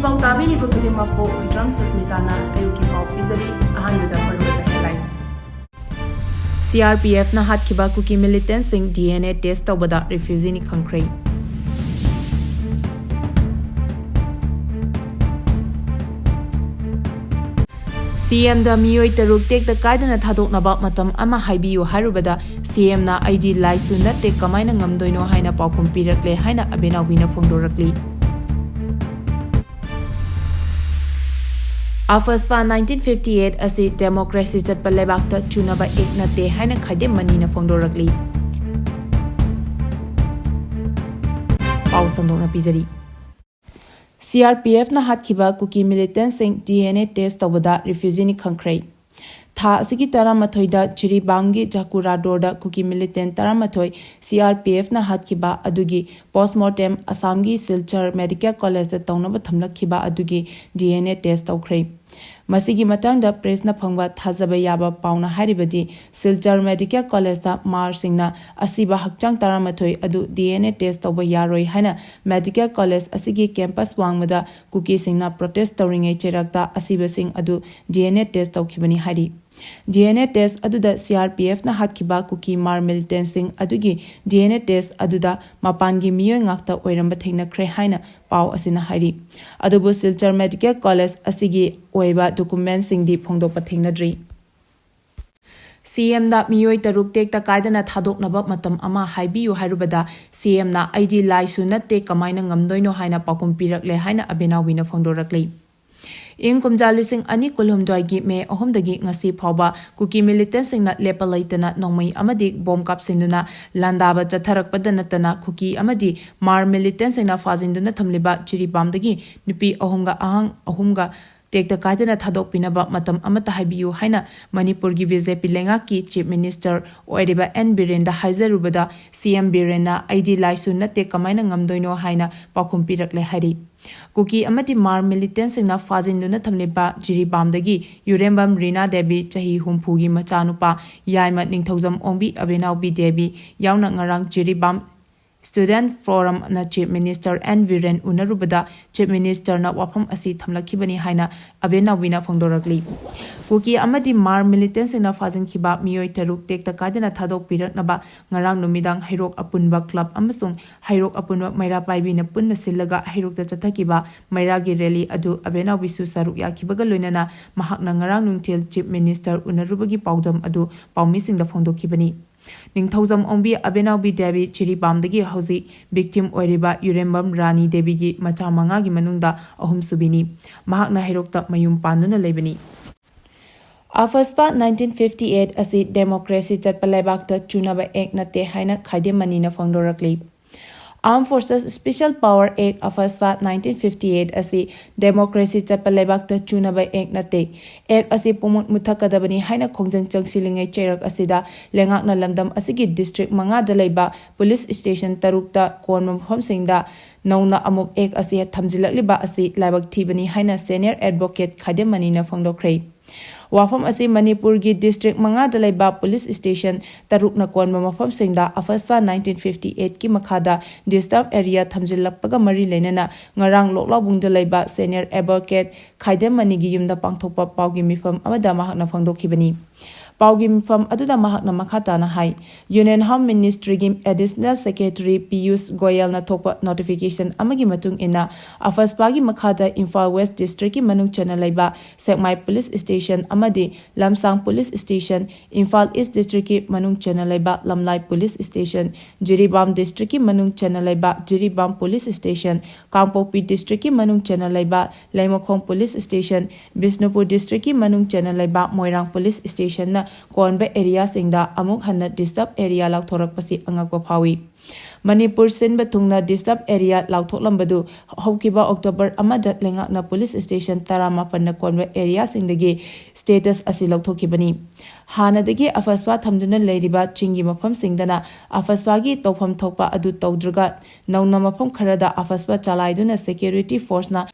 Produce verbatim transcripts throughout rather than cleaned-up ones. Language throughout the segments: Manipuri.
ꯄꯥꯎ ꯇꯥꯕꯤꯔꯤꯕ ꯈꯨꯗꯤꯡꯃꯛꯄꯨ ꯋꯤꯗ꯭ꯔꯝ ꯁꯁꯃꯤꯇꯥꯅ ꯑꯌꯨꯛꯀꯤ ꯄꯥꯎ ꯄꯤꯖꯔꯤ꯫ ꯑꯍꯥꯟꯕꯗ ꯃꯔꯨꯑꯣꯏꯕ headline꯫ ꯁꯤ ꯑꯥꯔ ꯄꯤ ꯑꯦꯐꯅ ꯍꯥꯠꯈꯤꯕ ꯀꯨꯀꯤ militantꯁꯤꯡ ꯗꯤ ꯑꯦꯟ ꯑꯦ test ꯇꯧꯕꯗ refugeeꯅꯤ ꯈꯪꯈ꯭ꯔꯦ꯫ ꯁꯤ ꯑꯦꯝꯗ ꯃꯤꯑꯣꯏ ꯇꯔꯨꯛ ꯇꯦꯛꯇ ꯀꯥꯏꯗꯅ ꯊꯥꯗꯣꯛꯅꯕ ꯃꯇꯝ ꯑꯃ ꯍꯥꯏꯕꯤꯌꯨ ꯍꯥꯏꯔꯨꯕꯗ, ꯁꯤ ꯑꯦꯝꯅ "ꯑꯩꯗꯤ ꯂꯥꯏꯁꯨ ꯅꯠꯇꯦ, ꯀꯃꯥꯏꯅ ꯉꯝꯗꯣꯏꯅꯣ?" ꯍꯥꯏꯅ ꯄꯥꯎꯈꯨꯝ ꯄꯤꯔꯛꯂꯦ ꯍꯥꯏꯅ ꯑꯕꯦꯅꯥꯎꯕꯤꯅ ꯐꯣꯡꯗꯣꯔꯛꯂꯤ꯫ AFSPA nineteen fifty eight ꯑꯁꯤ democracy ꯆꯠꯄ ꯂꯩꯕꯥꯛꯇ ꯆꯨꯅꯕ act ꯅꯠꯇꯦ ꯍꯥꯏꯅ ꯈꯥꯏꯗꯦꯝ ꯃꯅꯤꯅ ꯐꯣꯡꯗꯣꯔꯛꯂꯤ꯫ ꯄꯥꯎ ꯁꯟꯗꯣꯛꯅ ꯄꯤꯖꯔꯤ꯫ ꯁꯤ ꯑꯥꯔ ꯄꯤ ꯑꯦꯐꯅ ꯍꯥꯠꯈꯤꯕ ꯀꯨꯀꯤ militantꯁꯤꯡ ꯗꯤ ꯑꯦꯟ ꯑꯦ test ꯇꯧꯕꯗ refugeeꯅꯤ ꯈꯪꯈ꯭ꯔꯦ꯫ ꯊꯥ ꯑꯁꯤꯒꯤ ꯇꯔꯥꯃꯥꯊꯣꯏꯗ ꯖꯤꯔꯤꯕꯥꯝꯒꯤ ꯖꯀꯨꯔꯥꯗꯣꯔꯗ ꯀꯨꯀꯤ militant ꯇꯔꯥꯃꯥꯊꯣꯏ ꯁꯤ ꯑꯥꯔ ꯄꯤ ꯑꯦꯐꯅ ꯍꯥꯠꯈꯤꯕ ꯑꯗꯨꯒꯤ postmortem ꯑꯁꯥꯝꯒꯤ ꯁꯤꯜꯆꯔ Medical Collegeꯇ ꯇꯧꯅꯕ ꯊꯝꯂꯛꯈꯤꯕ ꯑꯗꯨꯒꯤ ꯗꯤ ꯑꯦꯟ ꯑꯦ test ꯇꯧꯈ꯭ꯔꯦ꯫ ꯃꯁꯤꯒꯤ ꯃꯇꯥꯡꯗ pressꯅ ꯐꯪꯕ ꯊꯥꯖꯕ ꯌꯥꯕ ꯄꯥꯎꯅ ꯍꯥꯏꯔꯤꯕꯗꯤ, ꯁꯤꯜꯆꯔ Medical Collegeꯇ ꯃꯥꯔꯁꯤꯡꯅ ꯑꯁꯤꯕ ꯍꯛꯆꯥꯡ ꯇꯔꯥꯃꯥꯊꯣꯏ ꯑꯗꯨ ꯗꯤ ꯑꯦꯟ ꯑꯦ test ꯇꯧꯕ ꯌꯥꯔꯣꯏ ꯍꯥꯏꯅ medical college ꯑꯁꯤꯒꯤ campus ꯋꯥꯡꯃꯗ ꯀꯨꯀꯤꯁꯤꯡꯅ protest ꯇꯧꯔꯤꯉꯩ ꯆꯩꯔꯛꯇ ꯑꯁꯤꯕꯁꯤꯡ ꯑꯗꯨ ꯗꯤ ꯑꯦꯟ ꯑꯦ test ꯇꯧꯈꯤꯕꯅꯤ ꯍꯥꯏꯔꯤ꯫ ꯗꯤ ꯑꯦꯟ ꯑꯦ test ꯑꯗꯨꯗ ꯁꯤ ꯑꯥꯔ ꯄꯤ ꯑꯦꯐꯅ ꯍꯥꯠꯈꯤꯕ ꯀꯨꯀꯤ ꯃꯥꯔ militantꯁꯤꯡ ꯑꯗꯨꯒꯤ ꯗꯤ ꯑꯦꯟ ꯑꯦ test ꯑꯗꯨꯗ ꯃꯄꯥꯟꯒꯤ ꯃꯤꯑꯣꯏ ꯉꯥꯛꯇ ꯑꯣꯏꯔꯝꯕ ꯊꯦꯡꯅꯈ꯭ꯔꯦ ꯍꯥꯏꯅ ꯄꯥꯎ ꯑꯁꯤꯅ ꯍꯥꯏꯔꯤ꯫ ꯑꯗꯨꯕꯨ ꯁꯤꯜꯆꯔ Medical College ꯑꯁꯤꯒꯤ ꯑꯣꯏꯕ documentꯁꯤꯡꯗꯤ ꯐꯣꯡꯗꯣꯛꯄ ꯊꯦꯡꯅꯗ꯭ꯔꯤ꯫ ꯁꯤ ꯑꯦꯝꯗ ꯃꯤꯑꯣꯏ ꯇꯔꯨꯛ ꯇꯦꯛꯇ ꯀꯥꯏꯗꯅ ꯊꯥꯗꯣꯛꯅꯕ ꯃꯇꯝ ꯑꯃ ꯍꯥꯏꯕꯤꯌꯨ ꯍꯥꯏꯔꯨꯕꯗ, ꯁꯤ ꯑꯦꯝꯅ "ꯑꯩꯗꯤ ꯂꯥꯏꯁꯨ ꯅꯠꯇꯦ, ꯀꯃꯥꯏꯅ ꯉꯝꯗꯣꯏꯅꯣ?" ꯍꯥꯏꯅ ꯄꯥꯎꯈꯨꯝ ꯄꯤꯔꯛꯂꯦ ꯍꯥꯏꯅ ꯑꯕꯦꯅꯥꯎꯕꯤꯅ ꯐꯣꯡꯗꯣꯔꯛꯂꯤ꯫ ꯏꯪ ꯀꯨꯝꯖꯥ ꯂꯤꯁꯤꯡ ꯑꯅꯤ ꯀꯨꯟꯍꯨꯝꯗꯣꯏꯒꯤ ꯃꯦ ꯑꯍꯨꯝꯗꯒꯤ ꯉꯁꯤ ꯐꯥꯎꯕ ꯀꯨꯀꯤ militantꯁꯤꯡꯅ ꯂꯦꯞꯄ ꯂꯩꯇꯅ ꯅꯣꯡꯃꯩ ꯑꯃꯗꯤ bomb ꯀꯥꯞꯁꯤꯟꯗꯨꯅ ꯂꯥꯟꯗꯥꯕ ꯆꯠꯊꯔꯛꯄꯗ ꯅꯠꯇꯅ, ꯀꯨꯀꯤ ꯑꯃꯗꯤ ꯃꯥꯔ militantꯁꯤꯡꯅ ꯐꯥꯖꯤꯟꯗꯨꯅ ꯊꯝꯂꯤꯕ ꯖꯤꯔꯤꯕꯥꯝꯗꯒꯤ ꯅꯨꯄꯤ ꯑꯍꯨꯝꯒ ꯑꯉꯥꯡ ꯑꯍꯨꯝꯒ ꯇꯦꯛꯇ ꯀꯥꯏꯗꯅ ꯊꯥꯗꯣꯛꯄꯤꯅꯕ ꯃꯇꯝ ꯑꯃꯠꯇ ꯍꯥꯏꯕꯤꯌꯨ ꯍꯥꯏꯅ ꯃꯅꯤꯄꯨꯔꯒꯤ ꯕꯤ ꯖꯦ ꯄꯤ ꯂꯩꯉꯥꯛꯀꯤ Chief Minister ꯑꯣꯏꯔꯤꯕ ꯑꯦꯟ ꯕꯤꯔꯦꯟꯗ ꯍꯥꯏꯖꯔꯨꯕꯗ, ꯁꯤ ꯑꯦꯝ ꯕꯤꯔꯦꯟꯅ "ꯑꯩꯗꯤ ꯂꯥꯏꯁꯨ ꯅꯠꯇꯦ, ꯀꯃꯥꯏꯅ ꯉꯝꯗꯣꯏꯅꯣ?" ꯍꯥꯏꯅ ꯄꯥꯎꯈꯨꯝ ꯄꯤꯔꯛꯂꯦ ꯍꯥꯏꯔꯤ꯫ ꯀꯨꯀꯤ ꯑꯃꯗꯤ ꯃꯥꯔ militantꯁꯤꯡꯅ ꯐꯥꯖꯤꯟꯗꯨꯅ ꯊꯝꯂꯤꯕ ꯖꯤꯔꯤꯕꯥꯝꯗꯒꯤ ꯌꯨꯔꯦꯝꯕꯝ ꯔꯤꯅꯥ ꯗꯦꯕꯤ, ꯆꯍꯤ ꯍꯨꯝꯐꯨꯒꯤ ꯃꯆꯥꯅꯨꯄꯥ ꯌꯥꯏꯃ ꯅꯤꯡꯊꯧꯖꯝ ꯑꯣꯡꯕꯤ ꯑꯕꯦꯅꯥꯎꯕꯤ ꯗꯦꯕꯤ ꯌꯥꯎꯅ ꯉꯔꯥꯡ Jiribam Student Forumꯅ Chief Minister N Biren ꯎꯅꯔꯨꯕꯗ Chief Ministerꯅ ꯋꯥꯐꯝ ꯑꯁꯤ ꯊꯝꯂꯛꯈꯤꯕꯅꯤ ꯍꯥꯏꯅ ꯑꯕꯦꯅꯥꯎꯕꯤꯅ ꯐꯣꯡꯗꯣꯔꯛꯂꯤ꯫ ꯀꯨꯀꯤ ꯑꯃꯗꯤ ꯃꯥꯔ militantꯁꯤꯡꯅ ꯐꯥꯖꯤꯟꯈꯤꯕ ꯃꯤꯑꯣꯏ ꯇꯔꯨꯛ ꯇꯦꯛꯇ ꯀꯥꯏꯗꯅ ꯊꯥꯗꯣꯛꯄꯤꯔꯛꯅꯕ ꯉꯔꯥꯡ ꯅꯨꯃꯤꯗꯥꯡ ꯍꯩꯔꯣꯛ ꯑꯄꯨꯟꯕ club ꯑꯃꯁꯨꯡ ꯍꯩꯔꯣꯛ ꯑꯄꯨꯟꯕ ꯃꯩꯔꯥ ꯄꯥꯏꯕꯤꯅ ꯄꯨꯟꯅ ꯁꯤꯜꯂꯒ ꯍꯩꯔꯣꯛꯇ ꯆꯠꯊꯈꯤꯕ ꯃꯩꯔꯥꯒꯤ rally ꯑꯗꯨ ꯑꯕꯦꯅꯥꯎꯕꯤꯁꯨ ꯁꯔꯨꯛ ꯌꯥꯈꯤꯕꯒ ꯂꯣꯏꯅꯅ ꯃꯍꯥꯛꯅ ꯉꯔꯥꯡ ꯅꯨꯡꯊꯤꯜ Chief Minister ꯎꯅꯔꯨꯕꯒꯤ ꯄꯥꯎꯗꯝ ꯑꯗꯨ ꯄꯥꯎꯃꯤꯁꯤꯡꯗ ꯐꯣꯡꯗꯣꯛꯈꯤꯕꯅꯤ꯫ ꯅꯤꯡꯊꯧꯖꯝ ꯑꯣꯡꯕꯤ ꯑꯕꯦꯅꯥꯎꯕꯤ ꯗꯦꯕꯤ ꯖꯤꯔꯤꯕꯥꯝꯗꯒꯤ ꯍꯧꯖꯤꯛ victim ꯑꯣꯏꯔꯤꯕ ꯌꯨꯔꯦꯝꯕꯝ ꯔꯥꯅꯤ ꯗꯦꯕꯤꯒꯤ ꯃꯆꯥ ꯃꯉꯥꯒꯤ ꯃꯅꯨꯡꯗ ꯑꯍꯨꯝꯁꯨꯕꯤꯅꯤ꯫ ꯃꯍꯥꯛꯅ ꯍꯩꯔꯣꯛꯇ ꯃꯌꯨꯝ ꯄꯥꯟꯗꯨꯅ ꯂꯩꯕꯅꯤ꯫ ꯑꯐꯁꯄꯥ nineteen fifty eight ꯑꯁꯤ democracy ꯆꯠꯄ ꯂꯩꯕꯥꯛꯇ ꯆꯨꯅꯕ act ꯅꯠꯇꯦ ꯍꯥꯏꯅ ꯈꯥꯏꯗꯦꯝ ꯃꯅꯤꯅ ꯐꯣꯡꯗꯣꯔꯛꯂꯤ꯫ Armed Forces Special Power Act, ꯑꯐꯁꯄꯥ nineteen fifty eight ꯑꯁꯤ democracy ꯆꯠꯄ ꯂꯩꯕꯥꯛꯇ ꯆꯨꯅꯕ act ꯅꯠꯇꯦ꯫ Act ꯑꯁꯤ ꯄꯨꯡꯃꯨꯠ ꯃꯨꯠꯊꯛꯀꯗꯕꯅꯤ ꯍꯥꯏꯅ ꯈꯣꯡꯖꯪ ꯆꯪꯁꯤꯜꯂꯤꯉꯩ ꯆꯩꯔꯛ ꯑꯁꯤꯗ ꯂꯩꯉꯥꯛꯅ ꯂꯝꯗꯝ ꯑꯁꯤꯒꯤ district ꯃꯉꯥꯗ ꯂꯩꯕ police station ꯇꯔꯨꯛꯇ ꯀꯣꯟꯕ ꯃꯐꯝꯁꯤꯡꯗ ꯅꯧꯅ ꯑꯃꯨꯛ act ꯑꯁꯤ ꯊꯝꯖꯤꯜꯂꯛꯂꯤꯕ ꯑꯁꯤ ꯂꯥꯏꯕꯛ ꯊꯤꯕꯅꯤ ꯍꯥꯏꯅ senior advocate ꯈꯥꯏꯗꯦꯝ ꯃꯅꯤꯅ ꯐꯣꯡꯗꯣꯛꯈ꯭ꯔꯦ꯫ ꯋꯥꯐꯝ ꯑꯁꯤ ꯃꯅꯤꯄꯨꯔꯒꯤ district ꯃꯉꯥꯗ ꯂꯩꯕ police station ꯇꯔꯨꯛꯅ ꯀꯣꯟꯕ ꯃꯐꯝꯁꯤꯡꯗ ꯑꯐꯁꯄꯥ nineteen fifty eight ꯀꯤ ꯃꯈꯥꯗ disturb area ꯊꯝꯖꯤꯜꯂꯛꯄꯒ ꯃꯔꯤ ꯂꯩꯅꯅ ꯉꯔꯥꯡ ꯂꯣꯛꯂꯥꯎꯕꯨꯡꯗ ꯂꯩꯕ senior advocate ꯈꯥꯏꯗꯦꯝ ꯃꯅꯤꯒꯤ ꯌꯨꯝꯗ ꯄꯥꯡꯊꯣꯛꯄ ꯄꯥꯎꯒꯤ ꯃꯤꯐꯝ ꯑꯃꯗ ꯃꯍꯥꯛꯅ ꯐꯣꯡꯗꯣꯛꯈꯤꯕꯅꯤ꯫ ꯄꯥꯎꯒꯤ ꯃꯤꯐꯝ ꯑꯗꯨꯗ ꯃꯍꯥꯛꯅ ꯃꯈꯥ ꯇꯥꯅ ꯍꯥꯏ, Union Home Ministry ꯒꯤ Additional Secretary ꯄꯤꯌꯨꯁ ꯒꯣꯌꯦꯜꯅ ꯊꯣꯛꯄ notification ꯑꯃꯒꯤ ꯃꯇꯨꯡ ꯏꯟꯅ, ꯑꯐꯁꯄꯥꯒꯤ ꯃꯈꯥꯗ ꯏꯝꯐꯥꯜ West district ꯀꯤ ꯃꯅꯨꯡ ꯆꯟꯅ ꯂꯩꯕ ꯁꯦꯛꯃꯥꯏ police station ꯑꯃꯗꯤ ꯂꯝꯁꯥꯡ police station, Imphal East district ꯀꯤ ꯃꯅꯨꯡ ꯆꯟꯅ ꯂꯩꯕ ꯂꯝꯂꯥꯏ police station, ꯖꯤꯔꯤꯕꯥꯝ district ꯀꯤ ꯃꯅꯨꯡ ꯆꯟꯅ ꯂꯩꯕ ꯖꯤꯔꯤꯕꯥꯝ police station, ꯀꯥꯡꯄꯣꯛꯄꯤ district ꯀꯤ ꯃꯅꯨꯡ ꯆꯟꯅ ꯂꯩꯕ ꯂꯩꯃꯈꯣꯡ police station, ꯕꯤꯁꯅꯨꯄꯨꯔ district ꯀꯤ ꯃꯅꯨꯡ ꯆꯟꯅ ꯂꯩꯕ ꯃꯣꯏꯔꯥꯡ police station ꯅ ꯀꯣꯟꯕ area ꯁꯤꯡꯗ ꯑꯃꯨꯛ ꯍꯟꯅ disturb area ꯂꯥꯎꯊꯣꯔꯛꯄꯁꯤ ꯑꯉꯛꯄ ꯐꯥꯎꯏ꯫ ꯃꯅꯤꯄꯨꯔ ꯁꯤꯟꯕ ꯊꯨꯡꯅ disturb area ꯂꯥꯎꯊꯣꯛꯂꯝꯕꯗꯨ ꯍꯧꯈꯤꯕ October ꯑꯃꯗ ꯂꯩꯉꯥꯛꯅ police station ꯇꯔꯥꯃꯥꯄꯟꯅ ꯀꯣꯟꯕ area ꯁꯤꯡꯗꯒꯤ status ꯑꯁꯤ ꯂꯧꯊꯣꯛꯈꯤꯕꯅꯤ꯫ ꯍꯥꯟꯅꯗꯒꯤ ꯑꯐꯁꯄꯥ ꯊꯝꯗꯨꯅ ꯂꯩꯔꯤꯕ ꯆꯤꯡꯒꯤ ꯃꯐꯝꯁꯤꯡꯗꯅ ꯑꯐꯁꯄꯥꯒꯤ ꯇꯧꯐꯝ ꯊꯣꯛꯄ ꯑꯗꯨ ꯇꯧꯗ꯭ꯔꯒ ꯅꯧꯅ ꯃꯐꯝ ꯈꯔꯗ ꯑꯐꯁꯄꯥ ꯆꯂꯥꯏꯗꯨꯅ security force ꯅ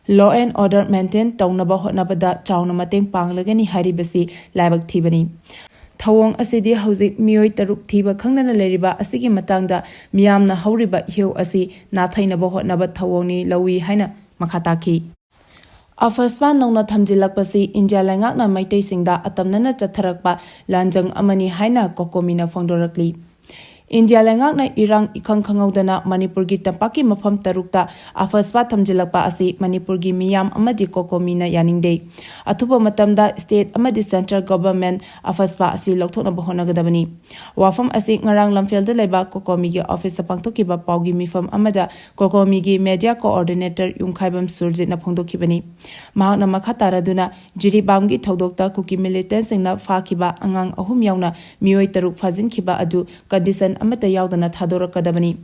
law and order maintain ꯇꯧꯅꯕ ꯍꯣꯠꯅꯕꯗ ꯆꯥꯎꯅ ꯃꯇꯦꯡ ꯄꯥꯡꯂꯒꯅꯤ ꯍꯥꯏꯔꯤꯕꯁꯤ ꯂꯥꯏꯕꯛ ꯊꯤꯕꯅꯤ꯫ ꯊꯧꯑꯣꯡ ꯑꯁꯤꯗꯤ ꯍꯧꯖꯤꯛ ꯃꯤꯑꯣꯏ ꯇꯔꯨꯛ ꯊꯤꯕ ꯈꯪꯗꯅ ꯂꯩꯔꯤꯕ ꯑꯁꯤꯒꯤ ꯃꯇꯥꯡꯗ ꯃꯤꯌꯥꯝꯅ ꯍꯧꯔꯤꯕ ꯏꯍꯧ ꯑꯁꯤ ꯅꯥꯊꯩꯅꯕ ꯍꯣꯠꯅꯕ ꯊꯧꯑꯣꯡꯅꯤ ꯂꯧꯏ ꯍꯥꯏꯅ ꯃꯈꯥ ꯇꯥꯈꯤ꯫ ꯑꯐꯁꯄꯥ ꯅꯧꯅ ꯊꯝꯖꯤꯜꯂꯛꯄꯁꯤ ꯏꯟꯗꯤꯌꯥ ꯂꯩꯉꯥꯛꯅ ꯃꯩꯇꯩꯁꯤꯡꯗ ꯑꯇꯝꯅꯅ ꯆꯠꯊꯔꯛꯄ ꯂꯥꯟꯖꯪ ꯑꯃꯅꯤ ꯍꯥꯏꯅ ꯀꯣꯀꯣꯃꯤꯅ ꯐꯣꯡꯗꯣꯔꯛꯂꯤ꯫ ꯏꯟꯗꯤꯌꯥ ꯂꯩꯉꯥꯛꯅ ꯏꯔꯥꯡ ꯏꯈꯪ ꯈꯪꯍꯧꯗꯅ ꯃꯅꯤꯄꯨꯔꯒꯤ ꯇꯝꯄꯥꯛꯀꯤ ꯃꯐꯝ ꯇꯔꯨꯛꯇ ꯑꯐꯁꯄꯥ ꯊꯝꯖꯤꯜꯂꯛꯄ ꯑꯁꯤ ꯃꯅꯤꯄꯨꯔꯒꯤ ꯃꯤꯌꯥꯝ ꯑꯃꯗꯤ ꯀꯣꯀꯣꯃꯤꯅ ꯌꯥꯅꯤꯡꯗꯦ꯫ ꯑꯊꯨꯕ ꯃꯇꯝꯗ state ꯑꯃꯗꯤ central government ꯑꯐꯁꯄꯥ ꯑꯁꯤ ꯂꯧꯊꯣꯛꯅꯕ ꯍꯣꯠꯅꯒꯗꯕꯅꯤ꯫ ꯋꯥꯐꯝ ꯑꯁꯤ ꯉꯔꯥꯡ ꯂꯝꯐꯦꯜꯗ ꯂꯩꯕ ꯀꯣꯀꯣꯃꯤꯒꯤ officeꯇ ꯄꯥꯡꯊꯣꯛꯈꯤꯕ ꯄꯥꯎꯒꯤ ꯃꯤꯐꯝ ꯑꯃꯗ ꯀꯣꯀꯣꯃꯤꯒꯤ media coordinator ꯌꯨꯝꯈꯥꯏꯕꯝ ꯁꯨꯔꯖꯤꯠꯅ ꯐꯣꯡꯗꯣꯛꯈꯤꯕꯅꯤ꯫ ꯃꯍꯥꯛꯅ ꯃꯈꯥ ꯇꯥꯔꯗꯨꯅ ꯖꯤꯔꯤꯕꯥꯝꯒꯤ ꯊꯧꯗꯣꯛꯇ ꯀꯨꯀꯤ militantꯁꯤꯡꯅ ꯐꯥꯈꯤꯕ ꯑꯉꯥꯡ ꯑꯍꯨꯝ ꯌꯥꯎꯅ ꯃꯤꯑꯣꯏ ꯇꯔꯨꯛ ꯐꯥꯖꯤꯟꯈꯤꯕ ꯑꯗꯨ condition ꯑꯃꯠꯇ ꯌꯥꯎꯗꯅ ꯊꯥꯗꯣꯔꯛꯀꯗꯕꯅꯤ꯫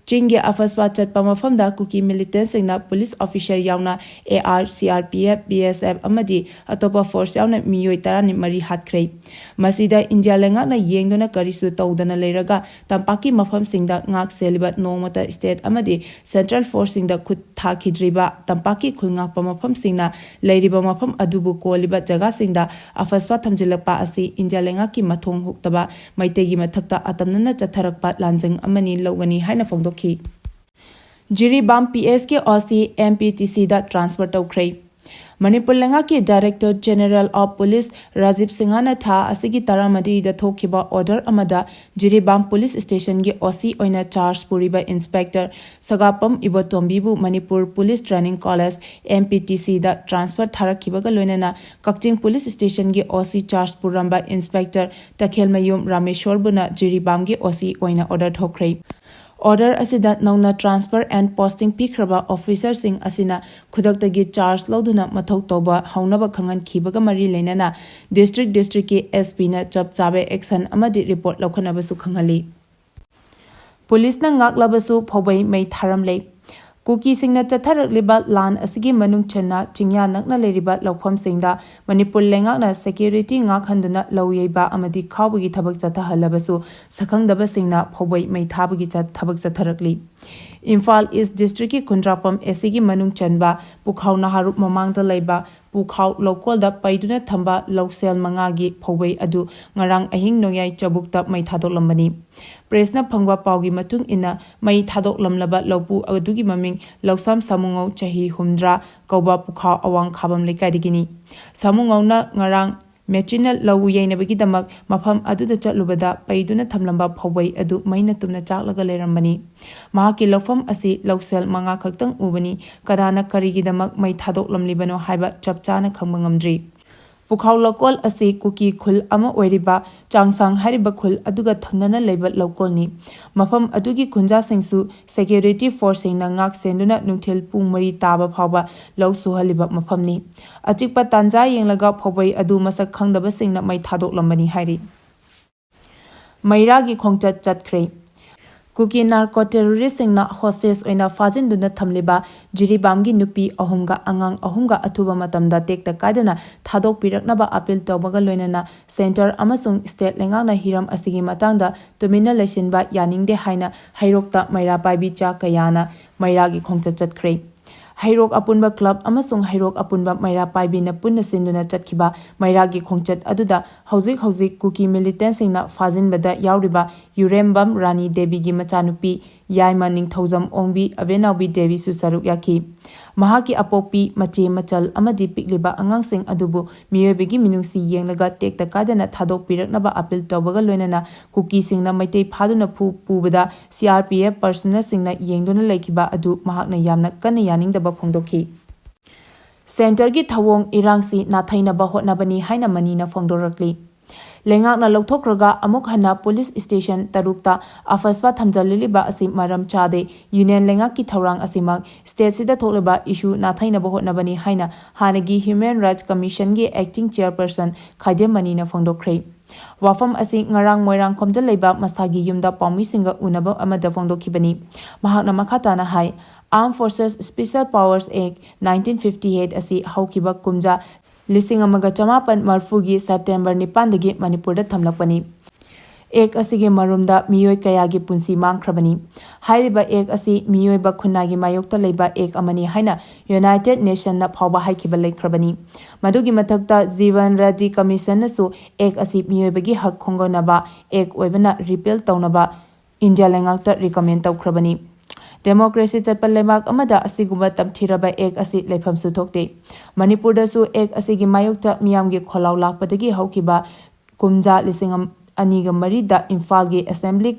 ꯆꯤꯡꯒꯤ ꯑꯐꯁꯄꯥ ꯆꯠꯄ ꯃꯐꯝꯗ ꯀꯨꯀꯤ militantꯁꯤꯡꯅ police officer ꯌꯥꯎꯅ AR, CRPF, BSF ꯑꯃꯗꯤ ꯑꯇꯣꯞꯄ force ꯌꯥꯎꯅ ꯃꯤꯑꯣꯏ ꯇꯔꯥꯅꯤꯊꯣꯏ ꯍꯥꯠꯈ꯭ꯔꯦ꯫ ꯃꯁꯤꯗ ꯏꯟꯗꯤꯌꯥ ꯂꯩꯉꯥꯛꯅ ꯌꯦꯡꯗꯨꯅ ꯀꯔꯤꯁꯨ ꯇꯧꯗꯅ ꯂꯩꯔꯒ ꯇꯝꯄꯥꯛꯀꯤ ꯃꯐꯝꯁꯤꯡꯗ ꯉꯥꯛ ꯁꯦꯜꯂꯤꯕ ꯅꯣꯡꯃꯇ state ꯑꯃꯗꯤ central forceꯁꯤꯡꯗ ꯈꯨꯠ ꯊꯥꯈꯤꯗ꯭ꯔꯤꯕ ꯇꯝꯄꯥꯛꯀꯤ ꯈꯨꯜꯉꯥꯛꯄ ꯃꯐꯝꯁꯤꯡꯅ ꯂꯩꯔꯤꯕ ꯃꯐꯝ ꯑꯗꯨꯕꯨ ꯀꯣꯜꯂꯤꯕ ꯖꯒꯥꯁꯤꯡꯗ ꯑꯐꯁꯄꯥ ꯊꯝꯖꯤꯜꯂꯛꯄ ꯑꯁꯤ ꯏꯟꯗꯤꯌꯥ ꯂꯩꯉꯥꯛꯀꯤ ꯃꯊꯣꯡ ꯍꯨꯛꯇꯕ ꯃꯩꯇꯩꯒꯤ ꯃꯊꯛꯇ ꯑꯇꯝꯅꯅ ꯆꯠꯊꯔꯛꯄ ꯂꯥꯟꯖꯪ ꯑꯃꯅꯤ ꯂꯧꯒꯅꯤ ꯍꯥꯏꯅ ꯐꯣꯡꯗꯣꯛꯈꯤ꯫ ꯖꯤꯔꯤꯕꯥꯝ PSꯀꯤ OC MPTCꯗ transfer ꯇꯧꯈ꯭ꯔꯦ꯫ ꯃꯅꯤꯄꯨꯔ ꯂꯩꯉꯥꯛꯀꯤ Director General of Police Rajiv ꯁꯤꯡꯍꯅ ꯊꯥ ꯑꯁꯤꯒꯤ ꯇꯔꯥꯃꯔꯤꯗ ꯊꯣꯛꯈꯤꯕ order ꯑꯃꯗ ꯖꯤꯔꯤꯕꯥꯝ police stationꯒꯤ OC ꯑꯣꯏꯅ charge ꯄꯨꯔꯤꯕ Inspector ꯁꯒꯥꯄꯝ ꯏꯕꯣꯇꯣꯝꯕꯤꯕꯨ Manipur Police Training College, MPTCꯗ transfer ꯊꯥꯔꯛꯈꯤꯕꯒ ꯂꯣꯏꯅꯅ ꯀꯛꯆꯤꯡ police stationꯒꯤ OC charge ꯄꯨꯔꯝꯕ Inspector ꯇꯈꯦꯜꯃꯌꯨꯝ ꯔꯥꯃꯦꯁꯣꯔꯕꯨꯅ ꯖꯤꯔꯤꯕꯥꯝꯒꯤ OC ꯑꯣꯏꯅ order ꯊꯣꯛꯈ꯭ꯔꯦ꯫ Order ꯑꯁꯤꯗ ꯅꯧꯅ transfer and posting ꯄꯤꯈ꯭ꯔꯕ officerꯁꯤꯡ ꯑꯁꯤꯅ ꯈꯨꯗꯛꯇꯒꯤ charge ꯂꯧꯗꯨꯅ ꯃꯊꯧ ꯇꯧꯕ ꯍꯧꯅꯕ ꯈꯪꯍꯟꯈꯤꯕꯒ ꯃꯔꯤ ꯂꯩꯅꯅ district districtꯀꯤ SPꯅ ꯆꯞ ꯆꯥꯕ action ꯑꯃꯗꯤ report ꯂꯧꯈꯠꯅꯕꯁꯨ ꯈꯪꯍꯜꯂꯤ꯫ Policeꯅ ꯉꯥꯛꯂꯕꯁꯨ ꯐꯧꯕꯩ ꯃꯩ ꯊꯥꯔꯝꯂꯦ꯫ ꯀꯨꯀꯤꯁꯤꯡꯅ ꯆꯠꯊꯔꯛꯂꯤꯕ ꯂꯥꯟ ꯑꯁꯤꯒꯤ ꯃꯅꯨꯡ ꯆꯟꯅ ꯆꯤꯡꯌꯥ ꯅꯛꯅ ꯂꯩꯔꯤꯕ ꯂꯧꯐꯝꯁꯤꯡꯗ ꯃꯅꯤꯄꯨꯔ ꯂꯩꯉꯥꯛꯅ security ꯉꯥꯛꯍꯟꯗꯨꯅ ꯂꯧ ꯌꯩꯕ ꯑꯃꯗꯤ ꯈꯥꯎꯕꯒꯤ ꯊꯕꯛ ꯆꯠꯊꯍꯜꯂꯕꯁꯨ ꯁꯛꯈꯪꯗꯕꯁꯤꯡꯅ ꯐꯧꯕꯩ ꯃꯩ ꯊꯥꯕꯒꯤ ꯆꯠ-, ꯊꯕꯛ ꯆꯠꯊꯔꯛꯂꯤ꯫ ꯏꯝꯐꯥꯜ East districtꯀꯤ ꯈꯨꯟꯗ꯭ꯔꯥꯛꯄꯝ ACꯒꯤ ꯃꯅꯨꯡ ꯆꯟꯕ ꯄꯨꯈꯥꯎ ꯅꯍꯥꯔꯨꯞ ꯃꯃꯥꯡꯗ ꯂꯩꯕ ꯄꯨꯈꯥꯎ ꯂꯧꯀꯣꯜꯗ ꯄꯩꯗꯨꯅ ꯊꯝꯕ ꯂꯧꯁꯦꯜ ꯃꯉꯥꯒꯤ ꯐꯧꯕꯩ ꯑꯗꯨ ꯉꯔꯥꯡ ꯑꯍꯤꯡ ꯅꯣꯡꯌꯥꯏ ꯆꯕꯨꯛꯇ ꯃꯩ ꯊꯥꯗꯣꯛꯂꯝꯕꯅꯤ꯫ ꯄ꯭ꯔꯦꯁꯅ ꯐꯪꯕ ꯄꯥꯎꯒꯤ ꯃꯇꯨꯡ ꯏꯟꯅ, ꯃꯩ ꯊꯥꯗꯣꯛꯂꯝꯂꯕ ꯂꯧꯄꯨ ꯑꯗꯨꯒꯤ ꯃꯃꯤꯡ ꯂꯧꯁꯥꯝ ꯁꯥꯃꯨꯉꯧ, ꯆꯍꯤ ꯍꯨꯝꯗ꯭ꯔꯥ, ꯀꯧꯕ ꯄꯨꯈꯥꯎ ꯑꯋꯥꯡ ꯈꯥꯕꯝ ꯂꯩꯀꯥꯏꯗꯒꯤꯅꯤ꯫ ꯁꯥꯃꯨꯉꯧꯅ ꯉꯔꯥꯡ ꯃꯦꯆꯤꯟꯅ ꯂꯧ ꯌꯩꯅꯕꯒꯤꯗꯃꯛ ꯃꯐꯝ ꯑꯗꯨꯗ ꯆꯠꯂꯨꯕꯗ ꯄꯩꯗꯨꯅ ꯊꯝꯂꯝꯕ ꯐꯧꯕꯩ ꯑꯗꯨ ꯃꯩꯅ ꯇꯨꯝꯅ ꯆꯥꯛꯂꯒ ꯂꯩꯔꯝꯕꯅꯤ꯫ ꯃꯍꯥꯛꯀꯤ ꯂꯧꯐꯝ ꯑꯁꯤ ꯂꯧꯁꯦꯜ ꯃꯉꯥ ꯈꯛꯇꯪ ꯎꯕꯅꯤ꯫ ꯀꯅꯥꯅ ꯀꯔꯤꯒꯤꯗꯃꯛ ꯃꯩ ꯊꯥꯗꯣꯛꯂꯝꯂꯤꯕꯅꯣ ꯍꯥꯏꯕ ꯆꯞ ꯆꯥꯅ ꯈꯪꯕ ꯉꯝꯗ꯭ꯔꯤ꯫ ꯄꯨꯈꯥꯎ ꯂꯧꯀꯣꯜ ꯑꯁꯤ ꯀꯨꯀꯤ ꯈꯨꯜ ꯑꯃ ꯑꯣꯏꯔꯤꯕ ꯆꯥꯡꯁꯥꯡ ꯍꯥꯏꯔꯤꯕ ꯈꯨꯜ ꯑꯗꯨꯒ ꯊꯪꯅꯅ ꯂꯩꯕ ꯂꯧꯀꯣꯜꯅꯤ꯫ ꯃꯐꯝ ꯑꯗꯨꯒꯤ ꯈꯨꯟꯖꯥꯁꯤꯡꯁꯨ ꯁꯦꯀ꯭ꯌꯨꯔꯤꯇꯤ ꯐꯣꯔꯁꯁꯤꯡꯅ ꯉꯥꯛ ꯁꯦꯟꯗꯨꯅ ꯅꯨꯡꯊꯤꯜ ꯄꯨꯡ ꯃꯔꯤ ꯇꯥꯕ ꯐꯥꯎꯕ ꯂꯧ ꯁꯨꯍꯜꯂꯤꯕ ꯃꯐꯝꯅꯤ꯫ ꯑꯆꯤꯛꯄ ꯇꯥꯟꯖꯥ ꯌꯦꯡꯂꯒ ꯐꯧꯕꯩ ꯑꯗꯨ ꯃꯁꯛ ꯈꯪꯗꯕꯁꯤꯡꯅ ꯃꯩ ꯊꯥꯗꯣꯛꯂꯝꯕꯅꯤ ꯍꯥꯏꯔꯤ꯫ ꯃꯩꯔꯥꯒꯤ ꯈꯣꯡꯆꯠ ꯆꯠꯈ꯭ꯔꯦ꯫ ꯀꯨꯀꯤ ꯅꯥꯔꯀꯣ ꯇꯦꯔꯣꯔꯤꯁꯁꯤꯡꯅ ꯍꯣꯁꯇꯦꯖ ꯑꯣꯏꯅ ꯐꯥꯖꯤꯟꯗꯨꯅ ꯊꯝꯂꯤꯕ ꯖꯤꯔꯤꯕꯥꯝꯒꯤ ꯅꯨꯄꯤ ꯑꯍꯨꯝꯒ ꯑꯉꯥꯡ ꯑꯍꯨꯝꯒ ꯑꯊꯨꯕ ꯃꯇꯝꯗ ꯇꯦꯛꯇ ꯀꯥꯏꯗꯅ ꯊꯥꯗꯣꯛꯄꯤꯔꯛꯅꯕ ꯑꯄꯤꯜ ꯇꯧꯕꯒ ꯂꯣꯏꯅꯅ ꯁꯦꯟꯇꯔ ꯑꯃꯁꯨꯡ ꯁ꯭ꯇꯦꯠ ꯂꯩꯉꯥꯛꯅ ꯍꯤꯔꯝ ꯑꯁꯤꯒꯤ ꯃꯇꯥꯡꯗ ꯇꯨꯃꯤꯟꯅ ꯂꯩꯁꯤꯟꯕ ꯌꯥꯅꯤꯡꯗꯦ ꯍꯥꯏꯅ ꯍꯩꯔꯣꯛꯇ ꯃꯩꯔꯥ ꯄꯥꯏꯕꯤ ꯆꯥ ꯀꯌꯥꯅ ꯃꯩꯔꯥꯒꯤ ꯈꯣꯡꯆꯠ ꯆꯠꯈ꯭ꯔꯦ꯫ ꯍꯩꯔꯣꯛ ꯑꯄꯨꯟꯕ ꯀ꯭ꯂꯕ ꯑꯃꯁꯨꯡ ꯍꯩꯔꯣꯛ ꯑꯄꯨꯟꯕ ꯃꯩꯔꯥ ꯄꯥꯏꯕꯤꯅ ꯄꯨꯟꯅ ꯁꯤꯟꯗꯨꯅ ꯆꯠꯈꯤꯕ ꯃꯩꯔꯥꯒꯤ ꯈꯣꯡꯆꯠ ꯑꯗꯨꯗ ꯍꯧꯖꯤꯛ ꯍꯧꯖꯤꯛ ꯀꯨꯀꯤ ꯃꯤꯂꯤꯇꯦꯟꯁꯤꯡꯅ ꯐꯥꯖꯤꯟꯕꯗ ꯌꯥꯎꯔꯤꯕ ꯌꯨꯔꯦꯝꯕꯝ ꯔꯥꯅꯤ ꯗꯦꯕꯤꯒꯤ ꯃꯆꯥꯅꯨꯄꯤ ꯌꯥꯏꯃ ꯅꯤꯡꯊꯧꯖꯝ ꯑꯣꯡꯕꯤ ꯑꯕꯦꯅꯥꯎꯕꯤ ꯗꯦꯕꯤꯁꯨ ꯁꯔꯨꯛ ꯌꯥꯈꯤ꯫ ꯃꯍꯥꯛꯀꯤ ꯑꯄꯣꯛꯄꯤ, ꯃꯆꯦ, ꯃꯆꯜ ꯑꯃꯗꯤ ꯄꯤꯛꯂꯤꯕ ꯑꯉꯥꯡꯁꯤꯡ ꯑꯗꯨꯕꯨ ꯃꯤꯑꯣꯏꯕꯒꯤ ꯃꯤꯅꯨꯡꯁꯤ ꯌꯦꯡꯂꯒ ꯇꯦꯛꯇ ꯀꯥꯏꯗꯅ ꯊꯥꯗꯣꯛꯄꯤꯔꯛꯅꯕ ꯑꯄꯤꯜ ꯇꯧꯕꯒ ꯂꯣꯏꯅꯅ ꯀꯨꯀꯤꯁꯤꯡꯅ ꯃꯩꯇꯩ ꯐꯥꯗꯨꯅ ꯐꯨ ꯄꯨꯕꯗ ꯁꯤ ꯑꯥꯔ ꯄꯤ ꯑꯦꯐ ꯄꯔꯁꯅꯦꯜꯁꯤꯡꯅ ꯌꯦꯡꯗꯨꯅ ꯂꯩꯈꯤꯕ ꯑꯗꯨ ꯃꯍꯥꯛꯅ ꯌꯥꯝꯅ ꯀꯟꯅ ꯌꯥꯅꯤꯡꯗꯕ ꯐꯣꯡꯗꯣꯛꯈꯤ꯫ ꯁꯦꯟꯇꯔꯒꯤ ꯊꯧꯑꯣꯡ ꯏꯔꯥꯡꯁꯤ ꯅꯥꯊꯩꯅꯕ ꯍꯣꯠꯅꯕꯅꯤ ꯍꯥꯏꯅ ꯃꯅꯤꯅ ꯐꯣꯡꯗꯣꯔꯛꯂꯤ꯫ ꯂꯩꯉꯥꯛꯅ ꯂꯧꯊꯣꯛꯈ꯭ꯔꯒ ꯑꯃꯨꯛ ꯍꯟꯅ ꯄꯨꯂꯤꯁ ꯁ꯭ꯇꯦꯁꯟ ꯇꯔꯨꯛꯇ ꯑꯐꯁꯄꯥ ꯊꯝꯖꯤꯜꯂꯤꯕ ꯑꯁꯤ ꯃꯔꯝ ꯆꯥꯗꯦ꯫ ꯌꯨꯅꯤꯌꯟ ꯂꯩꯉꯥꯛꯀꯤ ꯊꯧꯔꯥꯡ ꯑꯁꯤꯃꯛ ꯁ꯭ꯇꯦꯠꯁꯤꯗ ꯊꯣꯛꯂꯤꯕ ꯏꯁꯨ ꯅꯥꯊꯩꯅꯕ ꯍꯣꯠꯅꯕꯅꯤ ꯍꯥꯏꯅ ꯍꯥꯟꯅꯒꯤ ꯍ꯭ꯌꯨꯃꯦꯟ ꯔꯥꯏꯠꯁ ꯀꯃꯤꯁꯟꯒꯤ ꯑꯦꯛꯇꯤꯡ ꯆꯦꯌꯔꯄꯔꯁꯟ ꯈꯥꯏꯗꯦꯝ ꯃꯅꯤꯅ ꯐꯣꯡꯗꯣꯛꯈ꯭ꯔꯦ꯫ ꯋꯥꯐꯝ ꯑꯁꯤ ꯉꯔꯥꯡ ꯃꯣꯏꯔꯥꯡꯈꯣꯝꯗ ꯂꯩꯕ ꯃꯁꯥꯒꯤ ꯌꯨꯝꯗ ꯄꯥꯎꯃꯤꯁꯤꯡꯒ ꯎꯅꯕ ꯑꯃꯗ ꯐꯣꯡꯗꯣꯛꯈꯤꯕꯅꯤ꯫ ꯃꯍꯥꯛꯅ ꯃꯈꯥ ꯇꯥꯅ ꯍꯥꯏ, Armed Forces Special Powers Act nineteen fifty eight ꯑꯁꯤ ꯍꯧꯈꯤꯕ ꯀꯨꯝꯖꯥ ꯂꯤꯁꯤꯡ ꯑꯃꯒ ꯆꯃꯥꯄꯟ ꯃꯔꯤꯐꯨꯒꯤ ꯁꯦꯞꯇꯦꯝꯕꯔ ꯅꯤꯄꯥꯟꯗꯒꯤ ꯃꯅꯤꯄꯨꯔꯗ ꯊꯝꯂꯛꯄꯅꯤ꯫ ꯑꯦꯛ ꯑꯁꯤꯒꯤ ꯃꯔꯨꯝꯗ ꯃꯤꯑꯣꯏ ꯀꯌꯥꯒꯤ ꯄꯨꯟꯁꯤ ꯃꯥꯡꯈ꯭ꯔꯕꯅꯤ꯫ ꯍꯥꯏꯔꯤꯕ ꯑꯦꯛ ꯑꯁꯤ ꯃꯤꯑꯣꯏꯕ ꯈꯨꯟꯅꯥꯏꯒꯤ ꯃꯥꯌꯣꯛꯇ ꯂꯩꯕ ꯑꯦꯛ ꯑꯃꯅꯤ ꯍꯥꯏꯅ United Nation ꯅ ꯐꯥꯎꯕ ꯍꯥꯏꯈꯤꯕ ꯂꯩꯈ꯭ꯔꯕꯅꯤ꯫ ꯃꯗꯨꯒꯤ ꯃꯊꯛꯇ Jeevan Reddy Commission ꯅꯁꯨ ꯑꯦꯛ ꯑꯁꯤ ꯃꯤꯑꯣꯏꯕꯒꯤ ꯍꯛ ꯈꯣꯡꯒꯠꯅꯕ ꯑꯦꯛ ꯑꯣꯏꯕꯅ repeal ꯇꯧꯅꯕ ꯏꯟꯗꯤꯌꯥ ꯂꯩꯉꯥꯛꯇ recommend ꯇꯧꯈ꯭ꯔꯕꯅꯤ꯫ Democracy ꯆꯠꯄ ꯂꯩꯕꯥꯛ ꯑꯃꯗ ꯑꯁꯤꯒꯨꯝꯕ ꯇꯝꯊꯤꯔꯕ ꯑꯦꯛ ꯑꯁꯤ ꯂꯩꯐꯝꯁꯨ ꯊꯣꯛꯇꯦ꯫ ꯃꯅꯤꯄꯨꯔꯗꯁꯨ ꯑꯦꯛ ꯑꯁꯤꯒꯤ ꯃꯥꯌꯣꯛꯇ ꯃꯤꯌꯥꯝꯒꯤ ꯈꯣꯜꯂꯥꯎ ꯂꯥꯛꯄꯗꯒꯤ ꯍꯧꯈꯤꯕ ꯀꯨꯝꯖꯥ ꯂꯤꯁꯤꯡ ꯑꯅꯤꯒ ꯃꯔꯤꯗ ꯏꯝꯐꯥꯜꯒꯤ assembly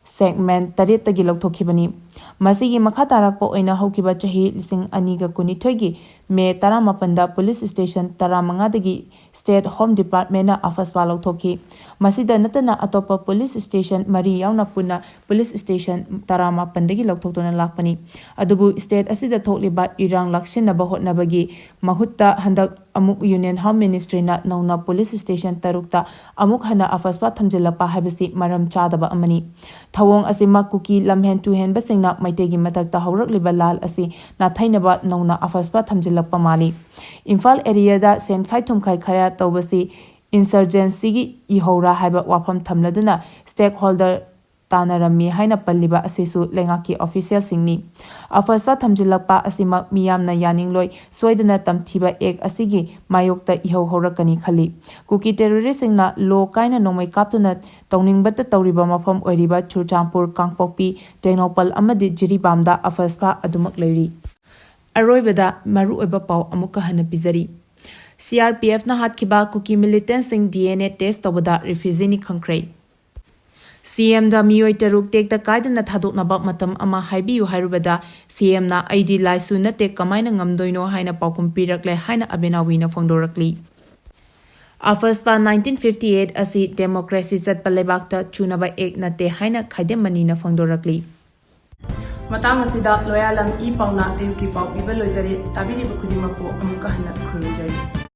segment ꯇꯔꯦꯠꯇꯒꯤ ꯂꯧꯊꯣꯛꯈꯤꯕꯅꯤ꯫ ꯃꯁꯤꯒꯤ ꯃꯈꯥ ꯇꯥꯔꯛꯄ ꯑꯣꯏꯅ ꯍꯧꯈꯤꯕ ꯆꯍꯤ ꯂꯤꯁꯤꯡ ꯑꯅꯤꯒ ꯀꯨꯟꯅꯤꯊꯣꯏꯒꯤ May ꯇꯔꯥꯃꯥꯄꯟꯗ police station ꯇꯔꯥꯃꯉꯥꯗꯒꯤ State Home Department ꯅ AFSPA ꯂꯧꯊꯣꯛꯈꯤ꯫ ꯃꯁꯤꯗ ꯅꯠꯇꯅ ꯑꯇꯣꯞꯄ police station ꯃꯔꯤ ꯌꯥꯎꯅ ꯄꯨꯟꯅ police station ꯇꯔꯥꯃꯥꯄꯟꯗꯒꯤ ꯂꯧꯊꯣꯛꯇꯨꯅ ꯂꯥꯛꯄꯅꯤ꯫ ꯑꯗꯨꯕꯨ state ꯑꯁꯤꯗ ꯊꯣꯛꯂꯤꯕ ꯏꯔꯥꯡ ꯂꯥꯛꯁꯤꯟꯅꯕ ꯍꯣꯠꯅꯕꯒꯤ ꯃꯍꯨꯠꯇ ꯍꯟꯗꯛ ꯑꯃꯨꯛ Union Home Ministry ꯅ ꯅꯧꯅ police station ꯇꯔꯨꯛꯇ ꯑꯃꯨꯛ ꯍꯟꯅ AFSPA ꯊꯝꯖꯤꯜꯂꯛꯄ ꯍꯥꯏꯕꯁꯤ ꯃꯔꯝ ꯆꯥꯗꯕ ꯑꯃꯅꯤ꯫ ꯊꯧꯑꯣꯡ ꯑꯁꯤꯃꯛ ꯀꯨꯀꯤ ꯂꯝꯍꯦꯟ ꯇꯨꯍꯦꯟꯕꯁꯤꯡꯅ ꯃꯩꯇꯩꯒꯤ ꯃꯊꯛꯇ ꯍꯧꯔꯛꯂꯤꯕ ꯂꯥꯜ ꯑꯁꯤ ꯅꯥꯊꯩꯅꯕ ꯅꯧꯅ AFSPA ꯊꯝꯖꯤꯜꯂꯛꯄ ꯃꯥꯜꯂꯤ꯫ ꯏꯝꯐꯥꯜ area ꯗ ꯁꯦꯟꯈꯥꯏ ꯊꯨꯝꯈꯥꯏ ꯈꯔ ꯇꯧꯕꯁꯤ insurgency ꯒꯤ ꯏꯍꯧꯔꯥ ꯍꯥꯏꯕ ꯋꯥꯐꯝ ꯊꯝꯂꯗꯨꯅ stakeholder ꯇꯥꯟꯅꯔꯝꯃꯤ ꯍꯥꯏꯅ ꯄꯜꯂꯤꯕ ꯑꯁꯤꯁꯨ ꯂꯩꯉꯥꯛꯀꯤ official ꯁꯤꯡꯅꯤ꯫ AFSPA ꯊꯝꯖꯤꯜꯂꯛꯄ ꯑꯁꯤꯃꯛ ꯃꯤꯌꯥꯝꯅ ꯌꯥꯅꯤꯡꯂꯣꯏ, ꯁꯣꯏꯗꯅ ꯇꯝꯊꯤꯕ ꯑꯦꯛ ꯑꯁꯤꯒꯤ ꯃꯥꯌꯣꯛꯇ ꯏꯍꯧ ꯍꯧꯔꯛꯀꯅꯤ ꯈꯜꯂꯤ꯫ ꯀꯨꯀꯤ terrorist ꯁꯤꯡꯅ law ꯀꯥꯏꯅ ꯅꯣꯡꯃꯩ ꯀꯥꯞꯇꯨꯅ ꯇꯧꯅꯤꯡꯕꯇ ꯇꯧꯔꯤꯕ ꯃꯐꯝ ꯑꯣꯏꯔꯤꯕ ꯆꯨꯔꯆꯥꯟꯄꯨꯔ, ꯀꯥꯡꯄꯣꯛꯄꯤ, ꯇꯦꯡꯅꯧꯄꯜ ꯑꯃꯗꯤ ꯖꯤꯔꯤꯕꯥꯝꯗ AFSPA ꯑꯗꯨꯃꯛ ꯂꯩꯔꯤ꯫ ꯑꯔꯣꯏꯕꯗ ꯃꯔꯨꯑꯣꯏꯕ ꯄꯥꯎ ꯑꯃꯨꯛꯀ ꯍꯟꯅ ꯄꯤꯖꯔꯤ꯫ CRPF ꯅ ꯍꯥꯠꯈꯤꯕ ꯀꯨꯀꯤ militant ꯁꯤꯡ DNA test ꯇꯧꯕꯗ refugee ꯅꯤ ꯈꯪꯈ꯭ꯔꯦ꯫ CM ꯗ ꯃꯤꯑꯣꯏ ꯇꯔꯨꯛ ꯇꯦꯛꯇ ꯀꯥꯏꯗꯅ ꯊꯥꯗꯣꯛꯅꯕ ꯃꯇꯝ ꯑꯃ ꯍꯥꯏꯕꯤꯌꯨ ꯍꯥꯏꯔꯨꯕꯗ, CM ꯅ "ꯑꯩꯗꯤ ꯂꯥꯏꯁꯨ ꯅꯠꯇꯦ, ꯀꯃꯥꯏꯅ ꯉꯝꯗꯣꯏꯅꯣ?" ꯍꯥꯏꯅ ꯄꯥꯎꯈꯨꯝ ꯄꯤꯔꯛꯂꯦ ꯍꯥꯏꯅ ꯑꯕꯦꯅꯥꯎꯕꯤꯅ ꯐꯣꯡꯗꯣꯔꯛꯂꯤ꯫ AFSPA nineteen fifty eight ꯑꯁꯤ democracy ꯆꯠꯄ ꯂꯩꯕꯥꯛꯇ ꯆꯨꯅꯕ ꯑꯦꯛ ꯅꯠꯇꯦ ꯍꯥꯏꯅ ꯈꯥꯏꯗꯦꯝ ꯃꯅꯤꯅ ꯐꯣꯡꯗꯣꯔꯛꯂꯤ꯫ ꯃꯇꯥꯡ ꯑꯁꯤꯗ ꯂꯣꯌꯥꯂꯝ ꯏ ꯄꯥꯎꯅ ꯑꯌꯨꯛꯀꯤ ꯄꯥꯎ ꯄꯤꯕ ꯂꯣꯏꯖꯔꯦ꯫ ꯇꯥꯕꯤꯔꯤꯕ ꯈꯨꯗꯤꯡꯃꯛꯄꯨ ꯑꯃꯨꯛꯀ ꯍꯟꯅ ꯈꯨꯔꯨꯝꯖꯔꯤ꯫